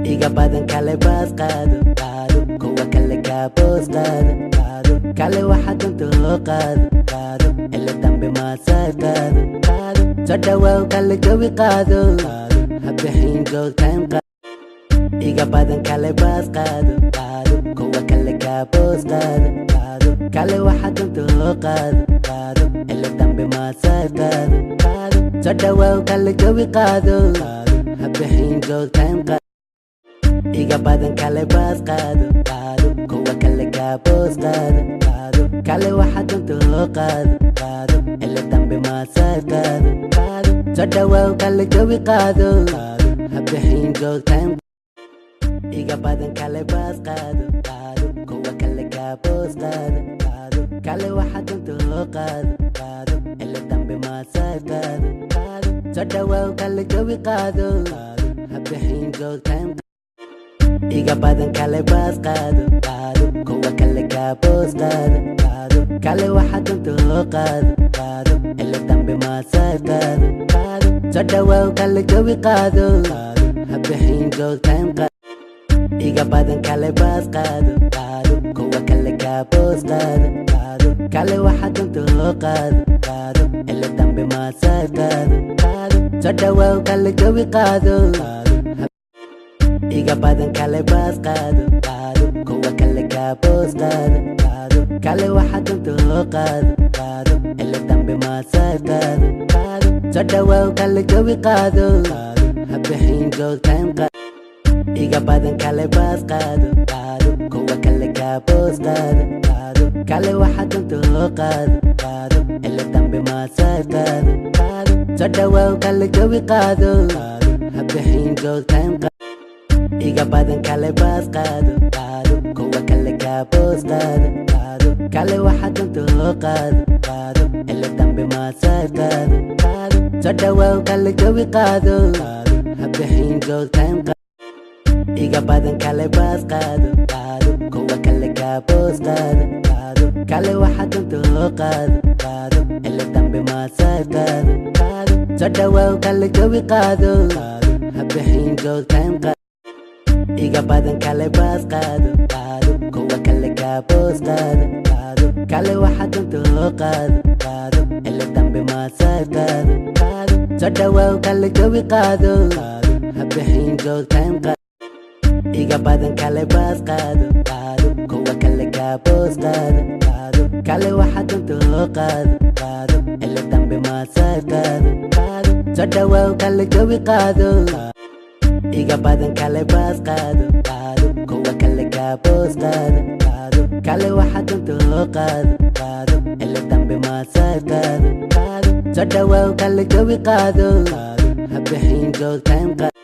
Iga badan kale baas qaado, qaado, kuwa kale kaaboos qaado, qaado, kale waxa doonta hoo qaado, qaado, xilli dambe maasaar qaado, qaado, soo dhawaaw kale jawi qaado, qaado, ha bixin joog time qaado. Iga badan kale baas qaado, qaado, kuwa kale kaaboos qaado, qaado, kale waxa doonta hoo qaado, qaado, xilli dambe maasaar qaado, qaado, soo dhawaaw kale jawi qaado, qaado, ha bixin joog time qaado. Iga badan kale baas qaado, qaado, kuwa kale kaaboos qaado, qaado, kale waxa doonta hoo qaado, qaado, xilli dambe maasaar qaado, qaado, soo dhawaaw kale jawi qaado, qaado, ha bixin joog time. Iga badan kale baas qaado, qaado, kuwa kale kaaboos qaado, qaado, kale waxa doonta hoo qaado, qaado, xilli dambe maasaar qaado, qaado, soo dhawaaw kale jawi qaado, qaado, ha bixin joog time. Iga badan kale baas qaado, qaado, kuwa kale kaaboos qaado, qaado, kale waxa doonta hoo qaado, qaado, xilli dambe maasaar qaado, qaado, soo dhawaaw kale jawi qaado, qaado, ha bixin joog time qaado. Iga badan kale baas qaado, qaado, kuwa kale kaaboos qaado, qaado, kale waxa doonta hoo qaado, qaado, xilli dambe maasaar qaado, qaado, soo dhawaaw kale jawi qaado, qaado. Iga badan kale baas qaado, qaado, kuwa kale kaaboos qaado, qaado, kale waxa doonta hoo qaado, qaado, xilli dambe maasaar qaado, qaado, soo dhawaaw kale jawi qaado, qaado, ha bixin joog time qaado. Iga badan kale baas qaado, qaado, kuwa kale kaaboos qaado, qaado, kale waxa doonta hoo qaado, qaado, xilli dambe maasaar qaado, qaado, soo dhawaaw kale jawi qaado, qaado, ha bixin joog time qaado. Iga badan kale baas qaado, qaado, kuwa kale kaaboos qaado, qaado, kale waxa doonta hoo qaado, qaado, xilli dambe maasaar qaado, qaado, soo dhawaaw kale jawi qaado, qaado, ha bixin joog time qaado. Iga badan kale baas qaado, qaado, kuwa kale kaaboos qaado, qaado, kale waxa doonta hoo qaado, qaado, xilli dambe maasaar qaado, qaado, soo dhawaaw kale jawi qaado, qaado, ha bixin joog time qaado. Iga badan kale baas qaado, qaado, kuwa kale kaaboos qaado, qaado, kale waxa doonta hoo qaado, qaado, xilli dambe maasaar qaado, qaado, soo dhawaaw kale jawi qaado, qaado, ha bixin joog time qaado. Iga badan kale baas qaado, qaado, kuwa kale kaaboos qaado, qaado, kale waxa doonta hoo qaado, qaado, xilli dambe maasaar qaado, qaado, soo dhawaaw kale jawi qaado. Iga badan kale baas qaado, qaado, kuwa kale kaaboos qaado, qaado, kale waxa doonta hoo qaado, qaado, xilli dambe maasaar qaado, qaado, soo dhawaaw kale jawi qaado, qaado, ha bixin joog time qaado.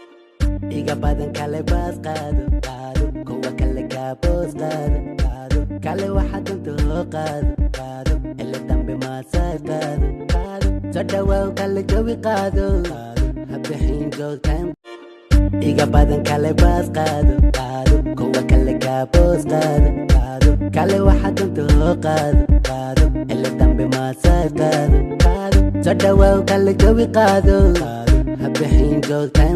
Iga badan kale baas qaado, qaado, kuwa kale kaaboos qaado, qaado, kale waxa doonta hoo qaado, qaado, xilli dambe maasaar qaado, qaado, soo dhawaaw kale jawi qaado, qaado, ha bixin joog time. Iga badan kale baas qaado, qaado, kuwa kale kaaboos qaado, qaado, kale waxa doonta hoo qaado, qaado, xilli dambe maasaar qaado, qaado, soo dhawaaw kale jawi qaado, qaado, ha bixin joog time.